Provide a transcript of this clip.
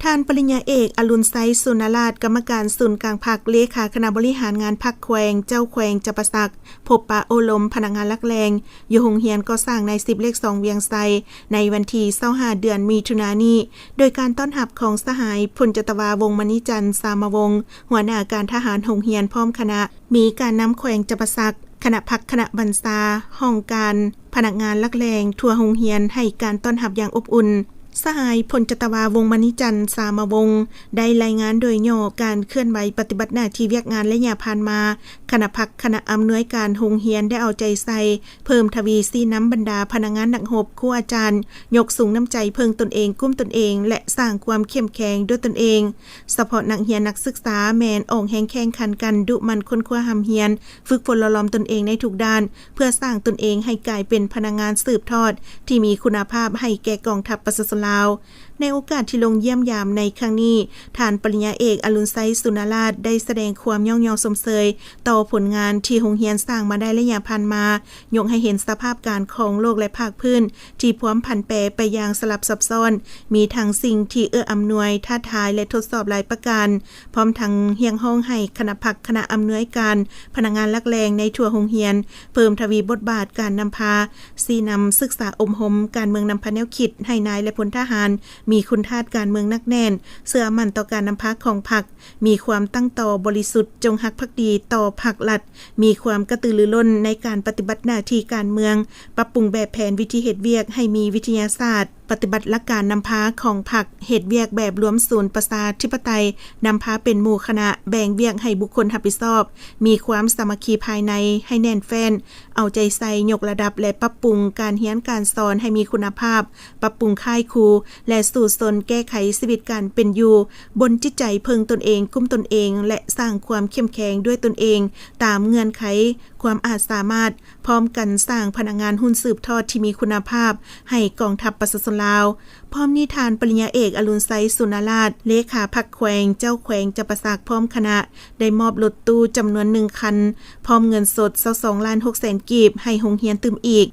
ທ່ານປະລິນຍາເອກ ອະລຸນໄຊ ສຸນນະລາດ ກຳມະການສູນກາງພັກ, ເລຂາຄະນະບໍລິຫານງານພັກແຂວງ, ເຈົ້າແຂວງຈຳປາສັກ ພົບປະໂອ້ລົມພະນັກງານຫຼັກແຫຼ່ງ ຢູ່ໂຮງຮຽນກໍ່ສ້າງນາຍສິບເລກສອງວຽງໄຊ ໃນວັນທີຊາວຫ້າ ເດືອນມິຖຸນານີ້ ໂດຍການຕ້ອນຮັບຂອງສະຫາຍພົນຈັດຕະວາ ວົງມະນີຈັນ ສາມະວົງ ຫົວໜ້າການທະຫານໂຮງຮຽນ ພ້ອມຄະນະ ມີການນຳແຂວງຈຳປາສັກ, ຄະນະພັກຄະນະບັນຊາ, ຫ້ອງການ, ພະນັກງານຫຼັກແຫຼ່ງທົ່ວໂຮງຮຽນໃຫ້ການຕ້ອນຮັບຢ່າງອົບອຸ່ນ. ສະຫາຍພົນຈັດຕະວາ ວົງມະນີຈັນ ສາມະວົງ ໄດ້ລາຍງານໂດຍຫຍໍ້ການເຄື່ອນໄຫວປະຕິບັດໜ້າທີ່ວຽກງານໄລຍະຜ່ານມາ. ຄະນະພັກຄະນະອຳນວຍການໂຮງຮຽນໄດ້ເອົາໃຈໃສ່ ເພີ່ມທະວີຊີ້ນຳບັນດາພະນັກງານນັກຮົບ, ຄູອາຈານ ຍົກສູງນ້ຳໃຈເພິ່ງຕົນເອງ, ກຸ້ມຕົນເອງ ແລະ ສ້າງຄວາມເຂັ້ມແຂງດ້ວຍຕົນເອງ. ສະເພາະນັກຮຽນນັກສຶກສາແມ່ນອອກແຮງແຂ່ງຂັນກັນ, ດຸໝັ່ນຄົ້ນຄວ້າຮ່ຳຮຽນ, ຝຶກຝົນຫຼໍ່ຫຼອມຕົນເອງໃນທຸກດ້ານ ເພື່ອສ້າງຕົນເອງໃຫ້ກາຍເປັນພະນັກງານສືບທອດທີ່ມີຄຸນນະພາບໃຫ້ແກ່ກອງທັບປະຊາຊົນລາວ. ໃນໂອກາດທີ່ລົງຢ້ຽມຢາມໃນຄັ້ງນີ້, ທ່ານປະລິນຍາເອກ ອະລຸນໄຊ ສຸນນະລາດ ໄດ້ສະແດງຄວາມຍ້ອງຍໍຊົມເຊີຍຕໍ່ຜົນງານທີ່ໂຮງຮຽນສ້າງມາໄດ້ໄລຍະຜ່ານມາ, ຍົກໃຫ້ເຫັນສະພາບການຂອງໂລກ ແລະ ພາກພື້ນທີ່ພວມຜັນແປໄປຢ່າງສະຫຼັບຊັບຊ້ອນ, ມີທັງສິ່ງທີ່ເອື້ອອຳນວຍ, ທ້າທາຍ ແລະ ທົດສອບຫຼາຍປະການ, ພ້ອມທັງຮຽກຮ້ອງໃຫ້ຄະນະພັກຄະນະອຳນວຍການ, ພະນັກງານຫຼັກແຫຼ່ງໃນທົ່ວໂຮງຮຽນ ເພີ່ມທະວີບົດບາດການນຳພາ, ຊີ້ນຳ, ສຶກສາອົບຮົມການເມືອງນຳພາແນວຄິດໃຫ້ນາຍ ແລະ ພົນທະຫານ ມີຄຸນທາດການເມືອງໜັກແໜ້ນ, ເຊື່ອໝັ້ນຕໍ່ການນຳພາຂອງພັກ, ມີຄວາມຕັ້ງຕໍ່ບໍລິສຸດ, ຈົງຮັກພັກດີຕໍ່ພັກລັດ, ມີຄວາມກະຕືລືລົ້ນໃນການປະຕິບັດໜ້າທີ່ການເມືອງ, ປັບປຸງແບບແຜນວິທີເຮັດວຽກໃຫ້ມີວິທະຍາສາດ, ປະຕິບັດຫຼັກການນຳພາຂອງພັກ, ເຮັດວຽກແບບລວມສູນປະຊາທິປະໄຕ, ນຳພາເປັນໝູ່ຄະນະ, ແບ່ງວຽກໃຫ້ບຸກຄົນຮັບຜິດຊອບ, ມີຄວາມສາມັກຄີພາຍໃນໃຫ້ແໜ້ນແຟ້ນ, ເອົາໃຈໃສ່ຍົກລະດັບ ແລະ ປັບປຸງການຮຽນການສອນໃຫ້ມີຄຸນນະພາບ, ປັບປຸງຄ້າຍຄູ ແລະ ສູ້ຊົນແກ້ໄຂຊີວິດການເປັນຢູ່ ບົນຈິດໃຈເພິ່ງຕົນເອງ, ກຸ້ມຕົນເອງ ແລະ ສ້າງຄວາມເຂັ້ມແຂງດ້ວຍຕົນເອງ ຕາມເງື່ອນໄຂຄວາມອາດສາມາດ, ພ້ອມກັນສ້າງພະນັກງານຮຸ່ນສືບທອດທີ່ມີຄຸນນະພາບໃຫ້ກອງທັບປະຊາຊົນລາວ. ພ້ອມນີ້ ທ່ານປະລິນຍາເອກ ອະລຸນໄຊ ສຸນນະລາດ ເລຂາພັກແຂວງ, ເຈົ້າແຂວງຈຳປາສັກ ພ້ອມຄະນະ ໄດ້ມອບລົດຕູ້ຈຳນວນໜຶ່ງຄັນ ພ້ອມເງິນສົດຊາວສອງລ້ານຫົກແສນກີບ ໃຫ້ໂຮງຮຽນຕື່ມອີກ.